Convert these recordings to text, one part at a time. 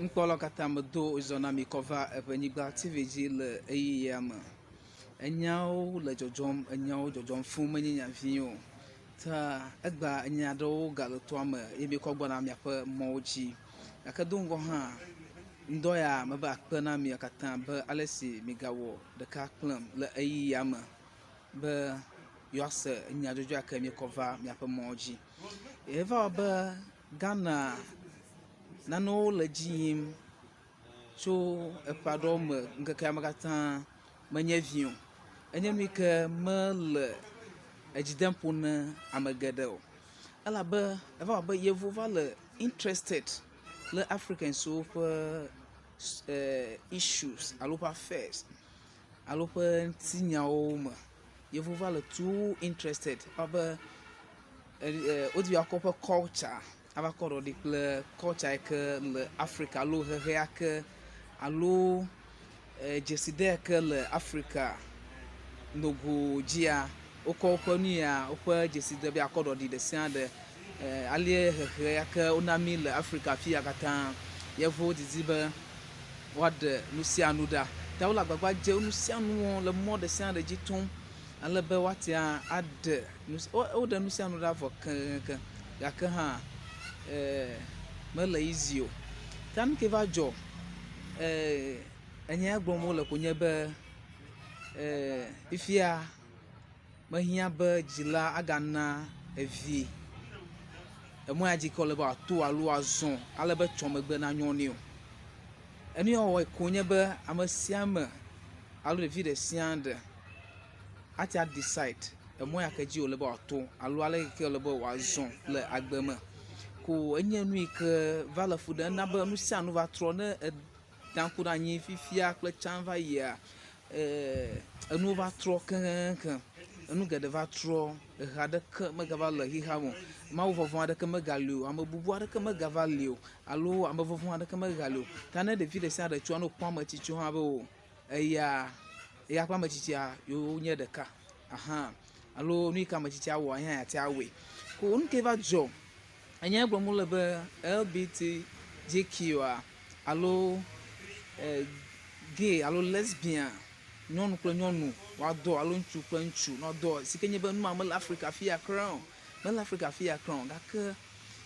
Nukpɔlawo katã medo wozɔ na mi kɔ va Eŋenyigba TV dzi le ʋeyiʋi ya me. Enyawo le dzɔdzɔm, enyawo dzɔdzɔm fũu menye nya vi o. Ta egbea enya aɖewo gale toa me ye míekɔ gbɔna miaƒe mɔwo dzi. Gake do ŋgɔ hã, ŋdɔ ya mebe akpe na mia katã be ale si migawɔ ɖeka kplem le ʋeyiʋi ya me be yewoase enya dzɔdzɔe ya ke míekɔ va miaƒe mɔwo dzi. Eva wɔ be Ghana nanewo le edzi yim tso eƒe aɖewo me ŋkekea me katã menye vi o. Enye nu yi ke mele edzi dem ƒo na ame geɖe o elabe eva wɔ abe yevuwo va le interested le Africanswo ƒe issues alo woƒe affairs alo woƒe ŋutinyawo me. Yevuwo va le too interested woabe wodi be yewoakɔ woƒe culture ava kɔ ɖɔ ɖi kple culture yi ke le Africa alo xexea ke alo dzeside yi ke le Africa nogo dzia, wokɔ woƒe nu ya woƒe dzeside be yeakɔ ɖɔ ɖi ɖe sia ɖe. Alie hehe ya ke wona mí le Africa afi ya katã. Yevuwo didi be woaɖe nu sia nu ɖa. Ta wole agbagba dzem nu sia nu wɔm le mɔ ɖe sia ɖe dzi tom ale be woatea aɖe nu si woɖe nu sia nu ɖa vɔ keŋkeŋ gake hã mele easy o. Ta nu ke va dzɔ enya ya gblɔm wole koe nye be fifia mehiã be dzila agana evi emɔ ya dzi ke wòle be wòato alo wòazɔ ale be tsɔ megbe nanyɔ nɛ o. Enu ya wɔwɔe koe nye be ame sia ame alo ɖevi ɖe sia ɖe ate ŋu a-decide emɔ ya ke dzi wòle be wòato alo ale yi ke wòle be wòazɔ le agbe me. Ko enye nu yi ke va le fu ɖem na be nu sia nu va trɔ ne eda ŋku ɖe anyi fifia kple tsã va yia, enuwo va trɔ keŋkeŋ. Enu geɖe va trɔ, ehe aɖeke megava le xexea me o. Mawuvɔvɔ̃ aɖeke megali o, amebubu aɖeke megava li o alo amevɔvɔ̃ aɖeke megali o. Ta ne ɖevi ɖe sia ɖe tso ne wokpɔ ame tsitsiwo hã be o eya eya kple ame tsitsia yewonye ɖeka ahan alo nu yi ke ame tsitsia wɔa ye hã yeate awɔe. Ko nu ke va dzɔ enye gblɔm wole be LBTGQ alo gay alo lesbian nyɔnu kple nyɔnu woadɔ alo ŋutsu kple ŋutsu ne woadɔ si ke nye be nu ma mele Afrika afi ya kura o. Mele Afrika afi ya kura o gake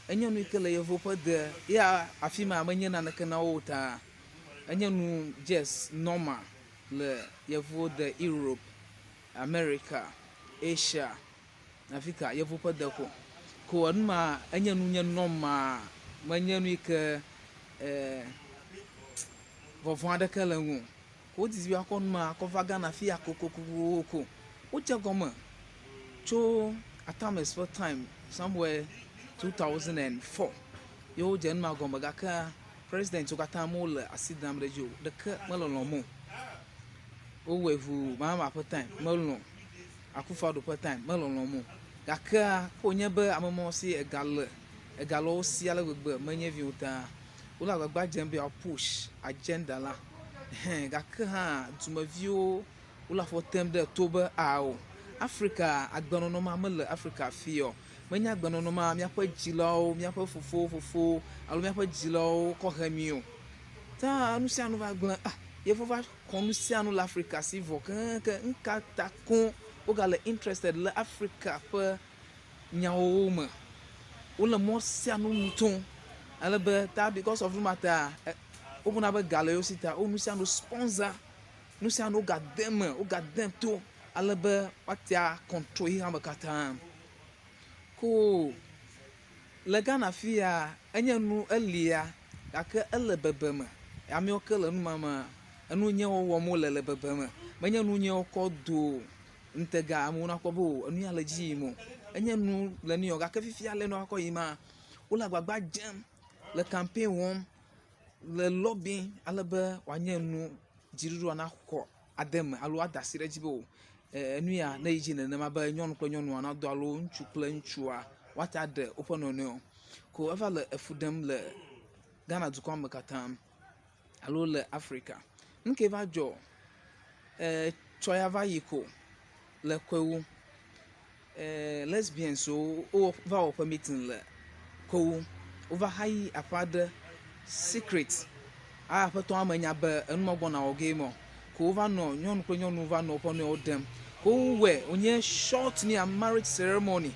enye nu yi ke le yevuwo ƒe de ya afi ma menye naneke na wo o ta enye nu just normal le yevuwo de Europe, America, Asia, Afrika yevuwo ƒe de ko. Ko enu ma enye nu nye normal menye nu yi ke vɔvɔ̃ aɖeke le eŋu o. Wodidi be woakɔ nu ma kɔ va Ghana fi ya kokokokoko. Wodze egɔme tso Atames ƒe time somewhere 2004 ye wodze nu ma gɔme gake president wo katã mele asi dam ɖe edzi o. Ɖeke melɔlɔm o. Wowɔe ŋuu Mahama ƒe time melɔ̃, Akufo Addo ƒe time melɔlɔm o. Gakea ke wònye be ame mawo si ega le, ega le wo si ale gbegbe menye vi o ta wole agbagba dzem be yewoa push agenda la. Hẽ gake hã dumeviwo wole afɔ tem ɖe to be ao Afrika agbenɔnɔ ma mele Afrika afi ya o. Menye agbenɔnɔ ma míaƒe dzilawo, míaƒe fofowo fofowo alo míaƒe dzilawo kɔ he mí o. Ta nu sia nu va gblẽ. Ah yevuwo va xɔ nu sia nu le Afrika si vɔ keŋkeŋ. Nu ka ta koŋ wogale interested le Afrika ƒe nyawo me? Wole mɔ sia nu nu tom ale be ta because of nu ma ta wobuna be ga le yewo si ta wo nu sia nu sponsor nu sia nu wogade eme wogade to ale be woatea control xexea me katã. Ko le Ghana fi ya enye nu elia gake ele bebeme. Amewo ke le nu ma mea enu nye wɔm wole le bebeme. Menye nu nye wokɔ do ŋutega amewo nakpɔ be o enu ya le edzi yim o. Enye nu le nu ya gake fifia ale nua kɔ yim wole agbagba dzem le campaign wɔm le lobbying ale be wòanye nu dziɖuɖua naxɔ ade eme alo ada asi ɖe edzi be o enu ya ne yi dzi nenema be nyɔnu kple nyɔnua nadɔ alo ŋutsu kple ŋutsua woate aɖe woƒe nɔnɔewo. Ko eva le efu ɖem le Ghana dukɔa me katã alo le Afrika. Nu ke va dzɔ etsɔ ya va yi ko le Kwahu lesbians wo wova wɔ woƒe meeting le Kwahu. Wova hayi aƒe aɖe secret. Aƒetɔa menya be enu ma gbɔna wɔ gee ma o. Ko wova nɔ nyɔnu kple nyɔnu va nɔ woƒe nɔewo ɖem. Ko wowɔe wònye short nuya marriage ceremony.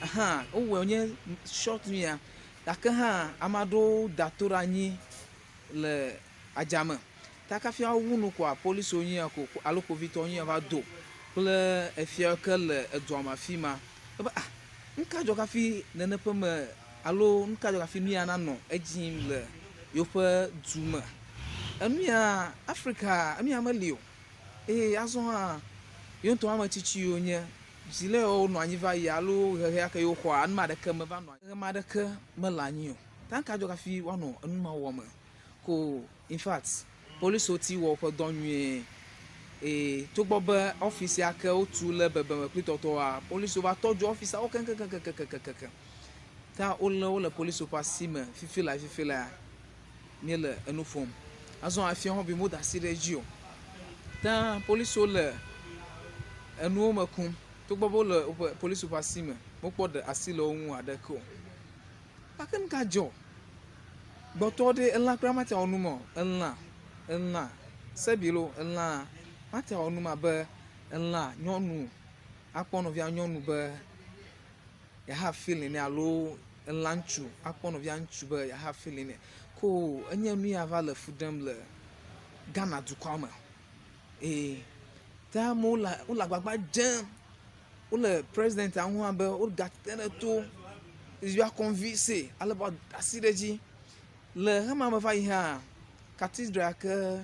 Ahan wowɔe wònye short nuya. Gake hã ame aɖewo da to ɖe anyi le adzame. Ta kafi woawu nu koa polisiwo nye ko alo kpovitɔwo nye va do kple efia ke le edua me afi ma. Ebe ah nuka dzɔ hafi nene ƒe me alo nuka dzɔ hafi nu ya nanɔ edzi yim le yewoƒe du me. Enu ya Afrika enu ya meli o eye azɔ hã yewo ŋutɔ ame tsitsi yewo nye dzila yawo nɔ anyi va yi alo hehe ya ke yewo xɔa enu ma ɖeke meva nɔ anyi hehe ma ɖeke mele anyi o. Ta nuka dzɔ hafi woanɔ enu ma wɔm ko infact polisiwo ti wɔ woƒe dɔ nyuie eye togbɔ be ɔfisi ya ke wotu le bebeme kple tɔtɔa, polisiwo va tɔ dzo ɔfisiawo keŋkeŋkeŋkeŋkeŋ. Ta wolé wo le polisiwo ƒe asi me fifi laa fifi laa míele enu ƒom. Azɔ efia hã be woda asi ɖe edzi o. Ta polisiwo le enuwo me kum togbɔ be wole woƒe polisiwo ƒe asi me wokpɔ ɖe asi le wo ŋu haɖeke o. Gake nu ka dzɔ? Gbɔtɔ ɖe elã kura mate ŋu awɔ nu ma o. Elã, elã, sebi loo, elã mate ŋu awɔ nu ma be elã nyɔnu akpɔ nɔvia nyɔnu be yeaha feeling nɛ alo elã ŋutsu akpɔ nɔvia ŋutsu be yeaha feeling nɛ. Ko enye nu ya va le fu ɖem le Ghana dukɔa me eye ta amewo le wole agbagba dzem. Wole presidenta ŋu hã be wogate ɖe to yewoa convince ale be woada asi ɖe edzi. Le hema me va yi hã, cathedral ke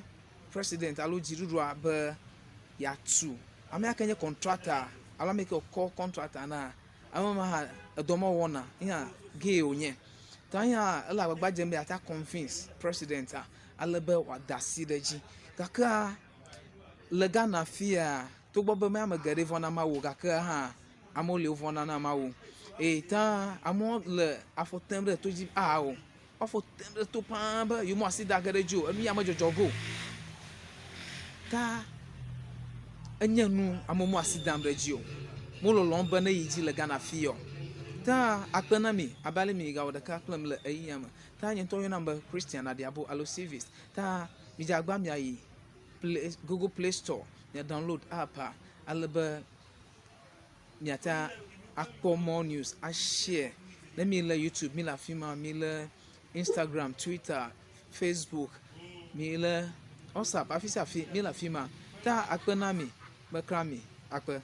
president alo dziɖuɖua be yeatu ame ya ke nye contractor alo ame yi ke wokɔ contractor na, ame ma hã edɔ ma wɔna ye hã gay wònye. Ta ye hã ele agbagba dzem be yeate convince presidentia ale be wòada asi ɖe edzi. Gakea le Ghana fia, togbɔ be mía ame geɖe vɔ̃na Mawu o gake hã amewo li wovɔ̃na na Mawu eye ta amewo le afɔ tem ɖe to dzi ao woafɔ tem ɖe to paa be yewo asi da ge ɖe edzi o enu ya medzɔdzɔ ge o. Ta enye nu amewo me asi dam ɖe edzi o. Wolɔlɔm be ne yi dzi le Ghana fi ya o. Ta akpe na mi abe ale mi gawɔ ɖeka kplim le ɣeyiɣia me. Ta nye ŋutɔ woyɔnam be Christian Aɖiabo alo Civis. Ta midze agbagba miayi Play, Google Play Store mia download app-a ale be miate akpɔ more news, a share. Ne mi le YouTube, mi le afi ma, mi le Instagram, Twitter, Facebook, mi le WhatsApp, afi sia afi, mi le afi ma. Ta akpe na mi, mekra mi, akpe.